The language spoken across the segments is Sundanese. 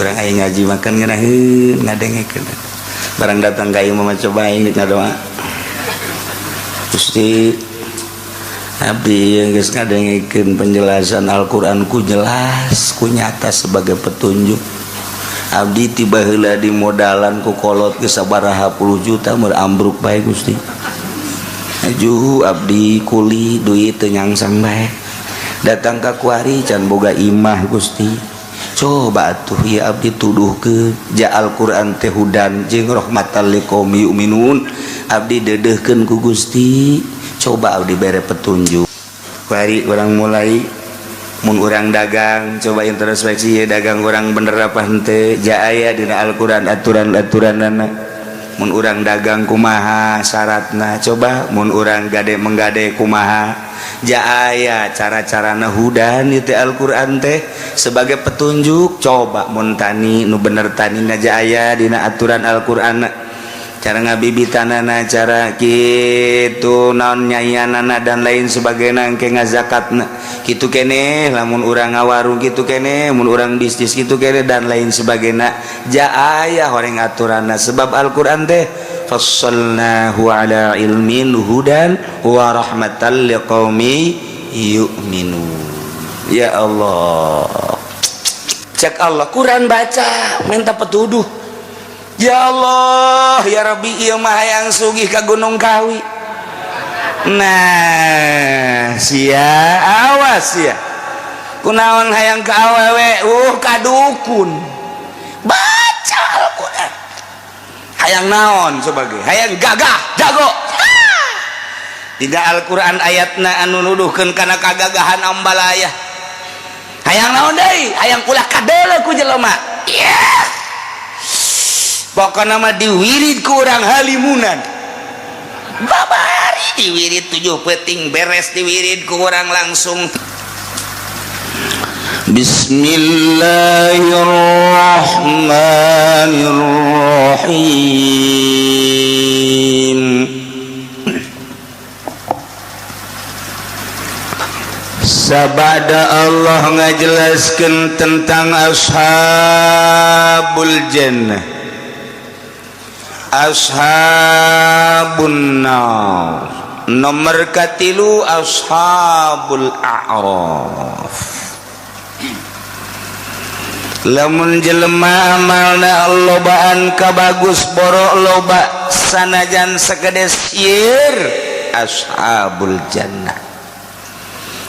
Urang aya ngaji makan ngeunaheun ngadengekeun. Barang datang ka ieu mah coba aing ngadoa. Gusti, abdi yang geus ngadengekeun penjelasan Al-Qur'an ku jelas ku nyata sebagai petunjuk. Abdi tiba heula di modalan ku kolot geus sabaraha puluh juta meur ambruk bae. Gusti, juhu abdi kuli duit teu nyangsang bae. Datang ka kuari can boga imah. Gusti, coba atuh ya abdi tuduh ke ja Al-Qur'an teh hudan jeung rahmatan liqaumi yu'minun. Abdi dedehkeun ku Gusti, coba abdi bere petunjuk. Kuari urang mulai mun urang dagang, coba introspeksi ya, dagang urang bener apa henteu. Ja aya dina Al-Qur'an aturan-aturanana. Mun urang dagang kumaha syaratna? Coba mun urang gade menggade kumaha? Ja aya cara-carana hudan itu Al-Qur'an teh sebagai petunjuk. Coba mun tani nu bener tani na, ja aya dina aturan Al-Qur'an cara ngabibitanana, cara gitu naon nyayanana dan lain sebagainya, engke ngazakatna kitu keneh. Lamun urang ngawarung kitu keneh, mun urang bisnis kitu keneh, dan lain sebagainya. Ja aya horeng aturanna sebab Al-Qur'an teh fassalnahu ala ilmin hudan wa rahmatan liqaumi yu'minun. Ya Allah, cek Allah, Quran baca minta petuduh. Ya Allah ya Rabbi, ieu mah hayang sugih ka Gunung Kawi. Nah sia, awas sia, kunaon hayang ka awewe ka dukun? Baca Al-Qur'an. Hayang naon? Sebagai hayang gagah jago. Tidak, Al-Qur'an ayatna anu nuduhkeun kana kagagahan ambalaya. Hayang naon deui? Hayang ulah kadeuleu ku jelema. Yeah. Pokokna mah diwirid ku urang halimunan babari, diwirid 7 peting beres, diwirid ku urang langsung. Bismillahirrahmanirrahim. Sabada Allah ngajelaskan tentang ashabul jannah, ashabun nar, nomor katilu ashabul a'raf. Lamun jelema amalna lobaan ka bagus, borok loba sanajan segede sieur, ashabul jannah.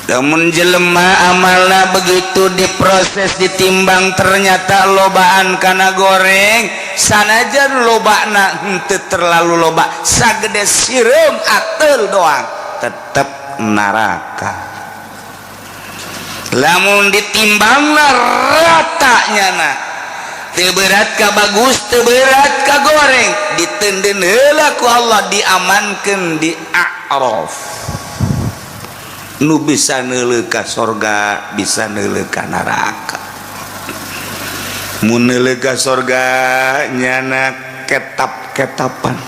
Lamun jelema amalna begitu diproses, ditimbang, ternyata lobaan kana goreng, sanajan lobana henteu terlalu loba, sagede sireum atel doang, tetep neraka. Lamun ditimbangna rata nyana, teu berat ka bagus, teu berat ka goreng, diteundeun heula ku Allah, diamankeun di A'raf, nu bisa neuleuh ka sorga, bisa neuleuh ka neraka. Mun neuleuh ka sorga nyana ketap-ketapan,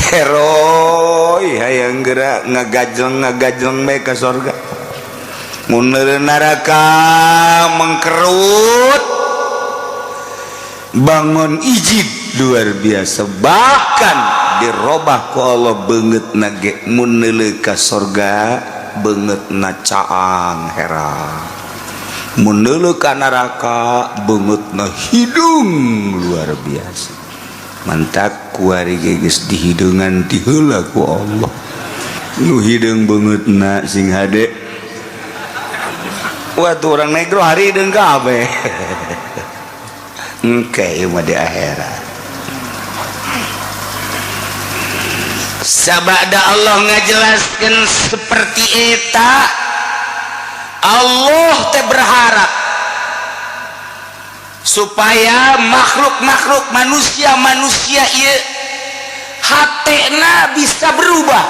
heroi, hayang geura ngagajleng ngagajleng bae ka sorga. Mun neuleuh neraka mengkerut, bangun ijid luar biasa, bahkan dirobah ku Allah beungeut nage. Mun neuleuh ka sorga beungeutna caang herang, mun neuleuh ka neraka beungeutna hidung luar biasa. Mantak kuari geus dihideungan ti heula ku Allah. Nu hideung beungeutna sing hade. Wah, tuh orang negro hari hideung kabeh. Engke ieu mah di akhirat. Sabada Allah ngajelaskan seperti eta, Allah teh berharap supaya makhluk-makhluk manusia-manusia ieu hatena bisa berubah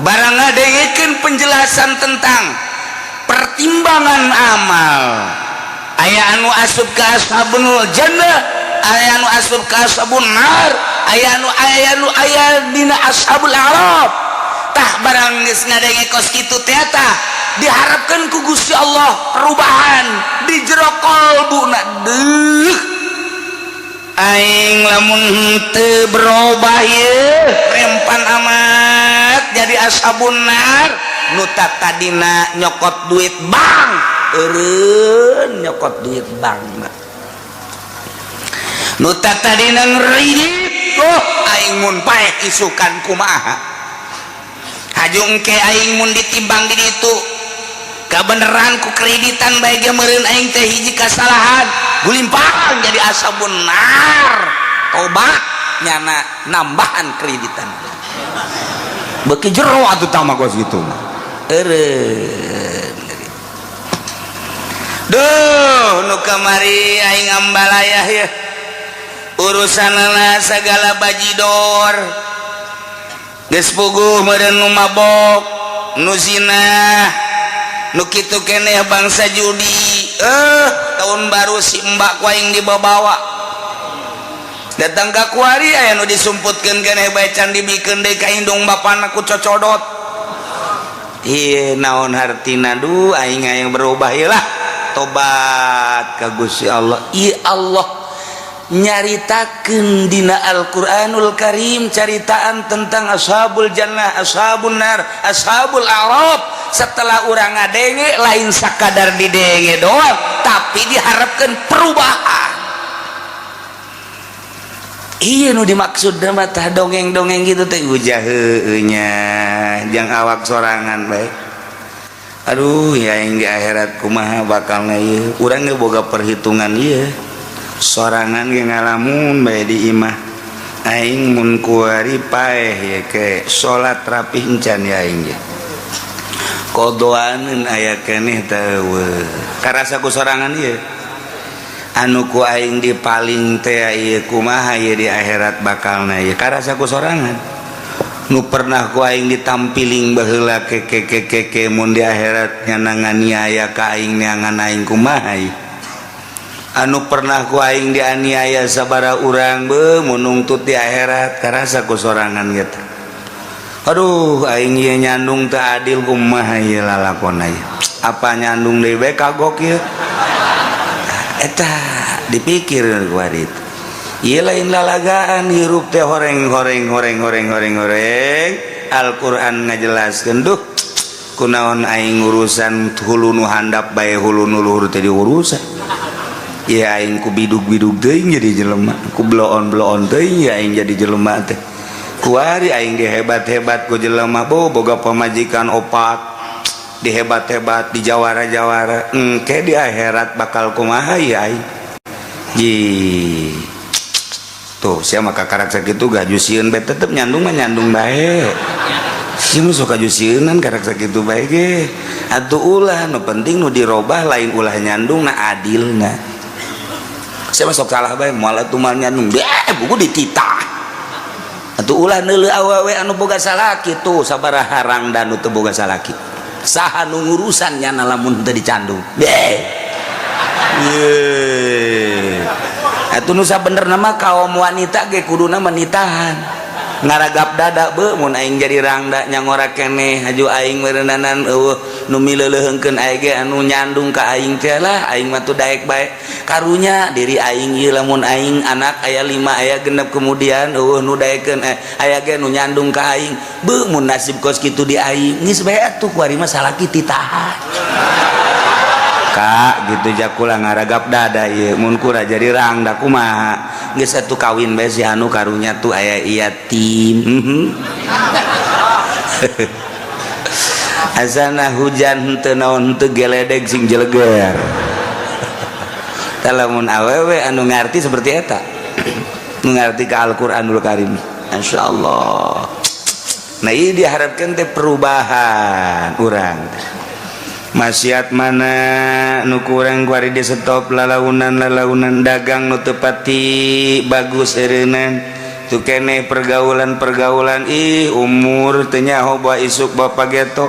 barang ngadengekeun penjelasan tentang pertimbangan amal. Aya anu asup ka ashabul jannah, aya anu asup ka ashabun nar, aya anu aya dina ashabul a'raf. Tah, barang geus ngadenge kos kitu teh, tah. Diharapkan ku Gusti Allah perubahan di jero kolbuna. Deuh, aing lamun henteu berubah ye rempan amat jadi ashabun nar. Nu tadina nyokot duit bank, eureun nyokot duit bank. Nu tadina ngridit, oh, aing mun paeh isukan kumaha? Haju engke aing mun ditimbang di ditu kabeneran ku kreditan bae ge meureun aing teh hiji kasalahan gulimpang jadi ashabun nar. Tobat, nyana nambahan kreditan beuki jero atuh. Tama kos kitu mah eureun. Duh, nu kamari aing ambalayah ya, urusanana segala bajidor geus puguh meureun, nu mabok, nu zina, nu kitu keneh, bangsa judi. Eh, tahun baru si mbak ku aing dibawa datang ka kuari, aya nu disumputkeun keneh bae, can dibikeun deui ka indung bapana ku cocodot. Ieu naon hartina? Duh, aing hayang berubah ieu lah, tobat ka Gusti Allah. Ieu Allah nyaritakeun dina Al-Qur'anul Karim caritaan tentang ashabul jannah, ashabun nar, ashabul a'raf. Setelah urang ngadenge, lain sakadar didenge doang, tapi diharapkan perubahan. Iya, nu dimaksud mah tah dongeng-dongeng gitu teh ujah heueuh nya jang awak sorangan bae. Aduh ya, yang di akhirat kumaha bakalna ieu? Urang ge boga perhitungan ieu sorangan ge, ngalamun bae di imah. Aing mun kuari paeh ye ke salat rapih encan ya aing ge? Kodoaneun aya keneh teh karasa ku sorangan ieu anu ku aing di paling teh ieu kumaha ieu di akhirat bakalna ieu? Karasa ku sorangan nu pernah ku aing ditampiling baheula ke ke ke ke ke, mun di akhirat nyana nganiaya ka aing, neangan aing kumaha ieu? Anu pernah ku aing dianiaya sabara urang be mun nungtut di akhirat, karasa ku sorangan gitu. Aduh, aing ieu nyandung teu adil, kumaha ieu lalakon ieu? Apa nyandung deui bae kagok ieu? Eta dipikir ku itu. Ieu lain lalagaan, hirup teh horeng horeng horeng horeng horeng horeng. Al-Qur'an ngajelaskeun. Duh, kunaon aing urusan hulu nu handap bae, hulu nu luhur teh diurusan ya? Aing ku bidug-bidug teuing jadi jelema, ku bloon-bloon teuing ya aing jadi jelema teh. Kuari aing dihebat-hebat ku jelema, bo boga pamajikan opat, dihebat-hebat, di jawara-jawara, engke di akhirat bakal kumaha ya aing? Ji tuh sia maka karakter kitu gaju sieun bae, tetep nyandung mah nyandung bae. Sia mah sok kaju sieunan karakter kitu bae ge. Atuh ulah, nu penting nu dirobah lain ulah nyandung na, adilna. Sia mah sok salah bae, moal atuh mal nyandung deh buku dititah. Atuh ulah neuleuh awewe anu boga salaki tuh, sabaraha rangda nu teu boga salaki? Saha nu ngurusan nyana lamun teu dicandung deh? Ye atuh, nu sabenerna mah kaum wanita ge kuduna menitahan ngaragap dada be, mun aing jadi rangda nyangora keneh, haju aing meureunanan eueuh nu mileuleuheungkeun aing ge anu nyandung ka aing teh lah. Aing mah tuh daek bae, karunya diri aing ieu lamun aing anak aya 5, aya 6, kemudian eueuh nu daekeun, eh, aya ge nu nyandung ka aing be. Mun nasib kos kitu di aing geus bae atuh, kuari mah salaki titahan kak gitu jakula ngaragap dada ieu mun kura jadi rangda kumaha? Geus atuh kawin bae si anu, karunya tuh aya yatim. Azana hujan henteu naon henteu, geledeg sing jeleger. Lamun awewe anu ngarti seperti eta, nu ngarti ka Al-Qur'anul Karim, insyaallah. Nah, ini diharapkan teh perubahan urang. Maksiat mana nu kurang kuari di stop, lalaunan lalaunan dagang nu teu pati bagus eureunnan tu keneh, pergaulan pergaulan. Ih, umur teu nyaho bawa isuk bapak geto.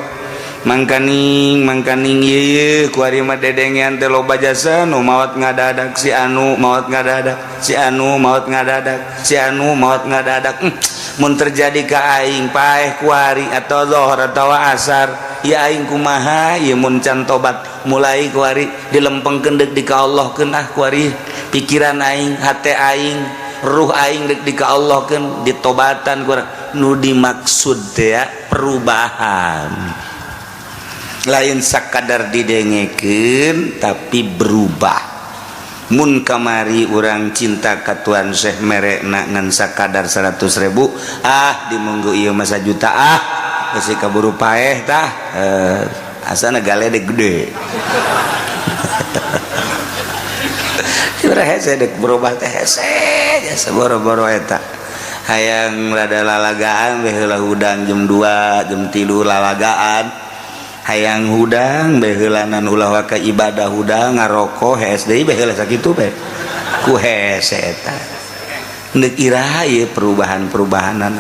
Mangkaning mangkaning ieu kuari mah dedengean teh loba jasa nu maot ngadadak, si anu maot ngadadak, si anu maot ngadadak, si anu maot ngadadak. Mun terjadi ka aing paeh kuari atau zohor atau asar ya, aing kumaha ieu mun can tobat mulai kuari? Dilempengkeun deuk di ka Allah keun ah kuari. Pikiran aing, hate aing, ruh aing dek di ka Allah keun, ditobatan kurang. Nu dimaksud teh ya, perubahan, lain sakadar didengekeun tapi berubah. Mun kamari urang cinta ka Tuan Syekh, merekna ngan sakadar 100.000, ah dimunggu ieu masa juta, ah geus kaburu paeh tah, eh, asana galedek gede. Hese dek berubah teh, hese jasa boro-boro eta. Hayang rada lalagaan bae heula, hudang jam 2, jam 3 lalagaan, hayang hudang bae heulanan, ulah waka ibadah, hudang ngarokok, hees deui bae heula, sakitu bae ku hese eta. Deuk iraha ieu perubahan-perubahanan?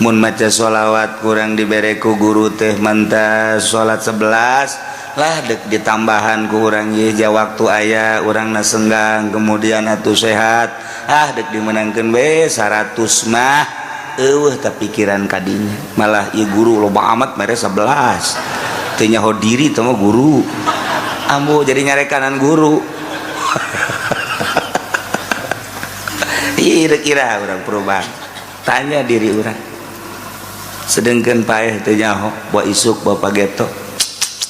Mun maca sholawat kurang dibere ku guru teh mantas salat 11 lah, dek ditambahan ku urang ye ja waktu aya urang na senggang, kemudian atuh sehat, ah dek dimenangkeun be 100 mah eueuh. Tah, pikiran kadinya malah ieu guru loba amat mere 11, teu nyaho diri teh mah guru, ambu jadi nyarekanan guru. Ih, dek iraha urang perubahan? Tanya diri urang. Sedangkan paeh teu nyaho, bawa isuk bawa pageto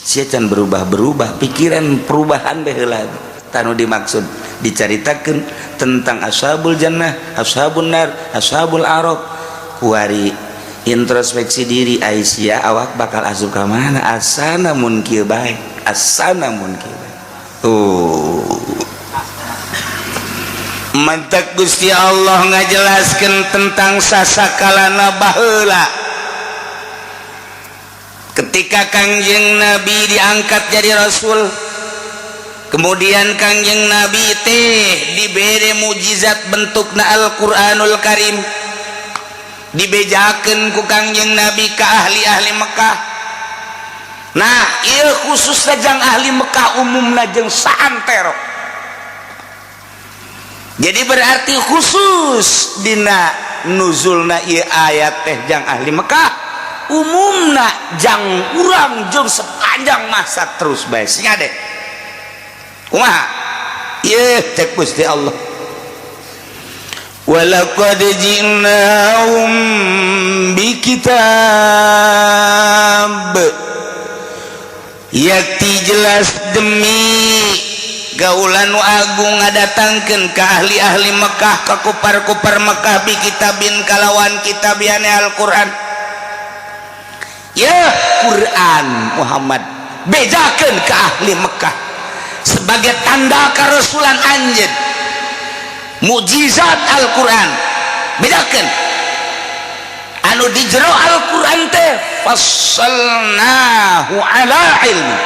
sia can berubah-berubah pikiran, perubahan bae heula. Tanu dimaksud dicaritakeun tentang ashabul jannah, ashabun nar, ashabul araf kuari, introspeksi diri. Aisyah awak bakal asup ka mana? Asana mun kieu bae, asana mun kieu bae. Tuh, mantak Gusti Allah ngajelaskeun tentang sasakalana baheula ketika Kangjeng Nabi diangkat jadi rasul, kemudian Kangjeng Nabi teh dibere mujizat bentukna Al-Qur'anul Karim, dibejakeun ku Kangjeng Nabi ke ahli-ahli Mekah. Nah, ieu khusus jang ahli Mekah, umumna jeung saantero. Jadi berarti khusus dina nuzulna ieu ayat teh jang ahli Mekah, umumna jang urang jeung sepanjang masa terus bae. Sing ade kumaha ieu? Cek Gusti Allah, walaqad ji'nahum bikitab, yakti jelas demi kaula nu agung ngadatangkeun ka ahli-ahli Mekah, ka kupar-kupar Mekah, bi kitabin kalawan kitabiane Al-Qur'an. Ya Quran Muhammad bejakeun ke ahli Mekah sebagai tanda kerasulan anjeun, mukjizat Al-Qur'an. Bejakeun anu di jero Al-Qur'an teh, fassalnahu ala ilmi,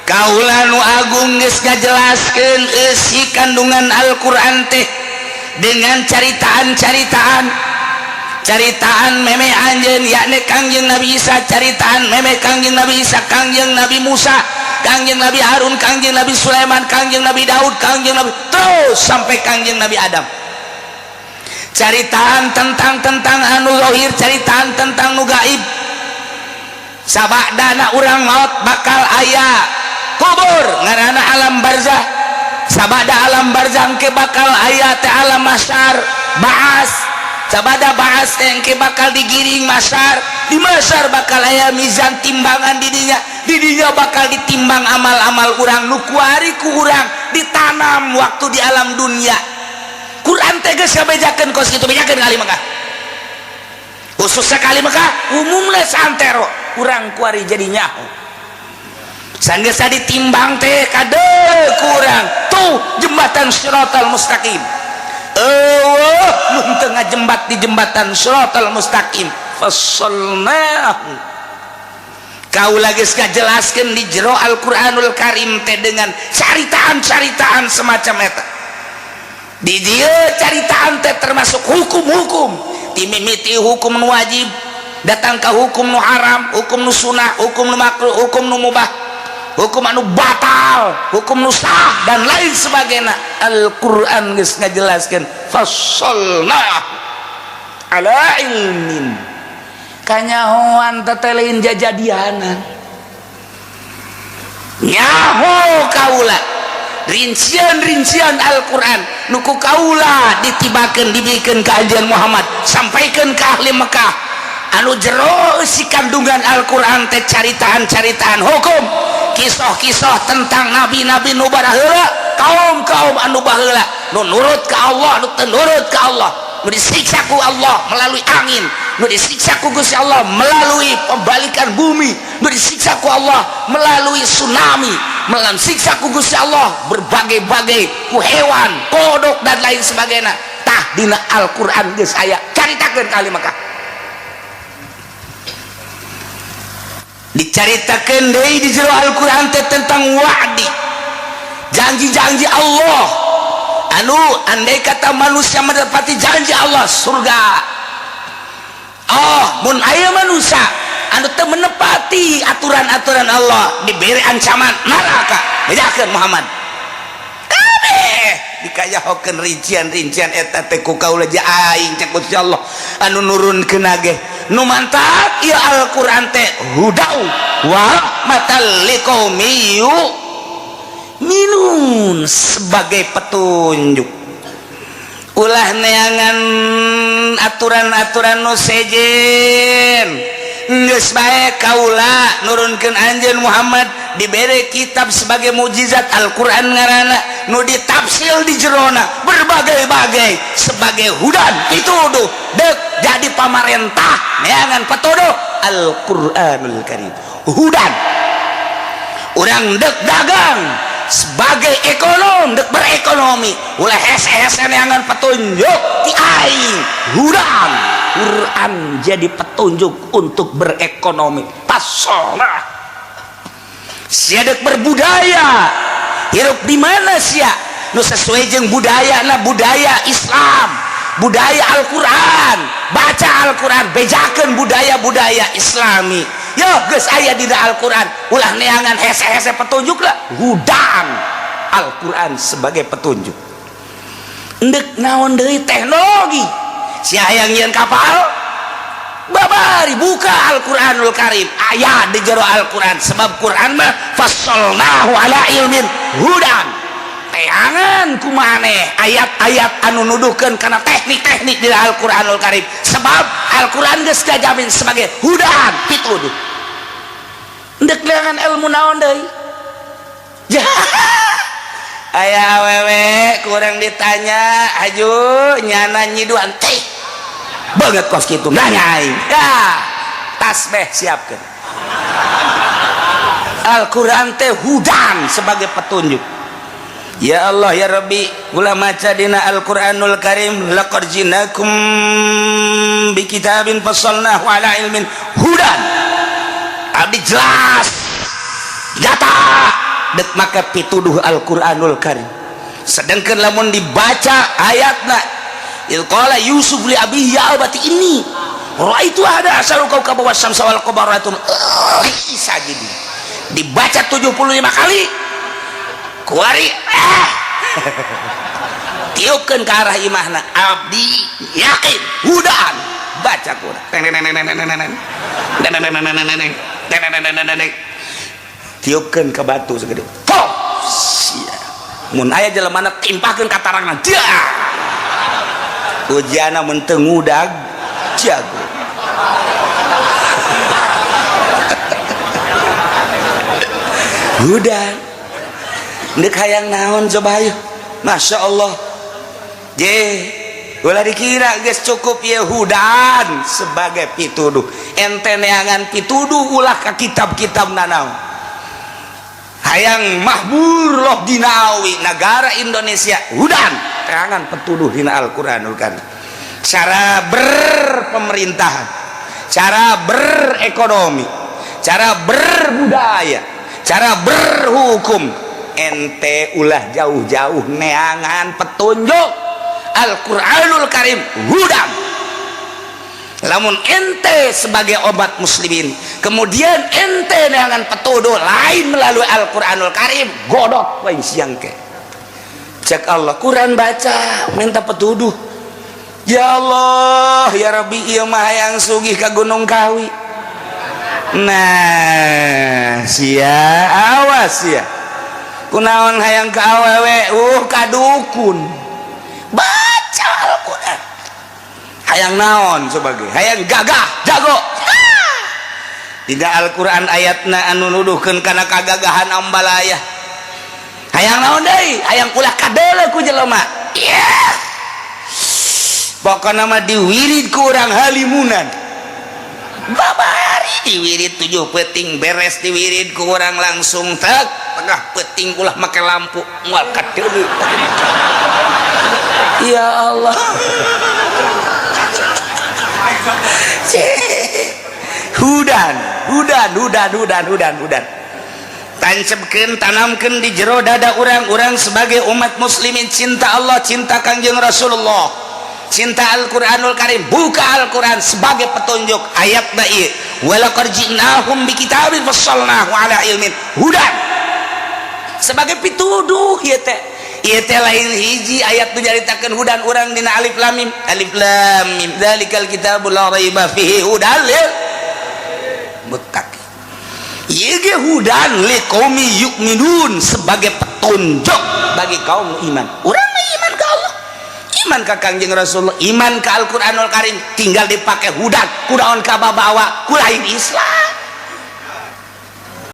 kaula nu agung geus ngajelaskeun eusi kandungan Al-Qur'an teh dengan caritaan-caritaan, caritaan meme anjeun yakni Kangjeng Nabi Isa, caritaan meme Kangjeng Nabi Isa, Kangjeng Nabi Musa, Kangjeng Nabi Harun, Kangjeng Nabi Sulaiman, Kangjeng Nabi Daud, Kangjeng Nabi, terus sampai Kangjeng Nabi Adam. Caritaan tentang tentang anu zahir, caritaan tentang nu gaib. Sabadana urang maut bakal aya kubur ngaranna alam barzah. Sabada alam barzah ke bakal aya teh alam mahsyar, baas. Sabada baas teh ke bakal digiring mahsyar. Di mahsyar bakal aya mizan, timbangan. Didinya, didinya bakal ditimbang amal-amal urang nu kuari ku urang ditanam waktu di alam dunia. Quran teh geus ngabejakeun kos kitu. Bejakeun ka ahli Mekah, khususnya ka ahli Mekah, umumna santero urang kuari jadi nyaho. Sanggeus ditimbang teh kade kurang tuh jembatan Siratal Mustaqim. Eueuh mun teu ngajembat di jembatan Siratal Mustaqim. Fassalnahu, kaula geus ngajelaskeun di jero Al-Qur'anul Karim teh dengan caritaan-caritaan semacam eta. Di dieu caritaan teh termasuk hukum-hukum, timimiti hukum wajib. Datang ke hukum nu haram, hukum nu sunah, hukum nu makruh, hukum nu mubah, hukum anu batal, hukum nu sah, dan lain sebagainya. Al-Quran geus ngajelaskeun fassalna ala ilmin. Kanyahoan tetelein jajadianan, nyaho kaula rincian-rincian Al-Quran nu ku kaula ditibakeun, dibikeun ka Anjeun Muhammad, sampaikan ke ahli Mekah. Anu jero si kandungan Al-Quran teh caritaan-caritaan hukum, kisah-kisah tentang nabi-nabi nu baraheula, kaum-kaum anu baheula, nu nurut ka Allah, nu teu nurut ka Allah, nu disiksa ku Allah melalui angin, nu disiksa ku Gusti Allah melalui pembalikan bumi, nu disiksa ku Allah melalui tsunami, melalui siksa ku Gusti Allah berbagai-bagai ku hewan, kodok, dan lain sebagainya. Tah, dina Al-Quran geus aya, caritakeun ka ahli Mekah. Dicaritakeun deui di jero Al-Quran teh tentang wa'di, janji-janji Allah, anu andai kata manusia mendapati janji Allah, surga. Oh, mun aya manusia anu teu menepati aturan-aturan Allah, diberi ancaman neraka. Bejakeun Muhammad kabeh dikayahokeun rincian-rincian eta teh ku kaula aing, cek Gusti Allah anu nurunkeun ge. Nu mantap ieu Al-Qur'an teh hudau wa rahmatal liqaumi yu'minun, sebagai petunjuk. Ulah neangan aturan-aturan nu sejen, geus bae kaula nurunkeun anjeun Muhammad, dibere kitab sebagai mukjizat, Al-Qur'an ngaranna, nu ditafsil di jerona berbagai-bagai sebagai hudan pituduh. Dek jadi pamarentah neangan patuduh Al-Qur'anul Karim hudan. Urang dek dagang sebagai ekonom, dek berekonomi, ulah hese-hese neangan petunjuk ti aing, hudan. Quran jadi petunjuk untuk berekonomi. Pasolah sia dek berbudaya, hirup di mana sia nu sesuai jeung budaya na, budaya Islam, budaya Al-Quran, baca Al-Quran, bejakeun budaya-budaya Islami. Yo geus aya dina Al-Quran, ulah neangan hese-hese petunjuk lah, hudan Al-Quran sebagai petunjuk. Endek naon deui, teknologi, sia hayang nyieun kapal, babari buka Al-Quranul Karim, aya di jero Al-Quran, sebab Quran mah fassalnahu ala ilmin hudan. Teangan kumaneh ayat-ayat anu nuduhkeun kana teknik-teknik di Al-Quranul Karim, sebab Al-Quran geus kajamin sebagai hudan pituduh. Endek neangan ilmu naon deui? Aya awewe kurang ditanya, aju nyana nyiduan teh banget kos kitu, nanya aing ya tasbih siapkeun. Al-Quran teh hudan sebagai petunjuk. Ya Allah ya Rabbi, gula maca dina Al-Qur'anul Karim, laqad jinakum bi kitabin fassalnahu ala ilmin hudan. Abdi jelas nyata dek maka pituduh Al-Qur'anul Karim. Sedangkan lamun dibaca ayatna, idz qala Yusuf li abihi ya abati inni ra'aitu ahada asyara kaukaba wasyamsa wal qamara bisa jadi dibaca 75 kali kuari tiupkeun ke arah imahna. Abdi yakin hudan, baca Quran, tiupkeun ke batu segede pop sia, mun aya jelemana timpahkeun ka tarangan dia, ujiana mun teu ngudag jago. Hudan ndek hayang naon coba ayo. Masya Allah je, ulah dikira geus cukup ye hudan sebagai pituduh. Ente neangan pituduh ulah ka kitab-kitab nanaon. Hayang mahmur loh dinawi negara Indonesia, hudan, teangan petuduh dina Al-Qur'anul Karim. Cara berpemerintahan, cara berekonomi, cara berbudaya, cara berhukum, ente ulah jauh-jauh neangan petunjuk, Al-Qur'anul Karim hudan. Lamun ente sebagai obat muslimin, kemudian ente dengan petuduh lain melalui Al-Quranul Karim, godot wae siang ke. Cek Allah, Quran baca minta petuduh. Ya Allah, ya Rabbi, ieu mah hayang sugih ka Gunung Kawi. Nah, sia awas sia. Kunaon hayang ka awewe? Ka dukun. Baca Al-Quran. Hayang naon sebagai hayang gagah jago. Tidak, Al-Quran ayatna anu nuduhkeun kana kagagahan ambalaya. Hayang naon deui? Hayang ulah kadeuleu ku jelema. Yeah. Pokokna mah diwirid ku urang halimunan. Babari diwirid 7 peting, beres diwirid ku urang langsung tek tengah peting, ulah make lampu, moal kadeuleu. Ya Allah. Hudan, hudan, hudan, hudan, hudan, hudan. Tancapkeun, tanamkeun di jero dada urang-urang sebagai umat muslimin, cinta Allah, cinta Kangjeng Rasulullah, cinta Al-Qur'anul Karim. Buka Al-Qur'an sebagai petunjuk ayat ieu, walaqad ji'nahum bikitabin fassalnahu ala ilmin hudan, sebagai pituduh ieu teh. Ieu teh lain hiji ayat nu nyaritakeun hudan urang dina alif lam mim. Alif lam mim, dzalikal kitabul la raiba fihi hudan lil muttaqin. Ieu ge hudan liqaumi yu'minun, sebagai petunjuk bagi kaum iman. Urang mah iman ka Allah, iman ka Kangjeng Rasulullah, iman ka Al-Qur'anul Karim, tinggal dipakai hudan. Kunaon kababawa ku lain Islam?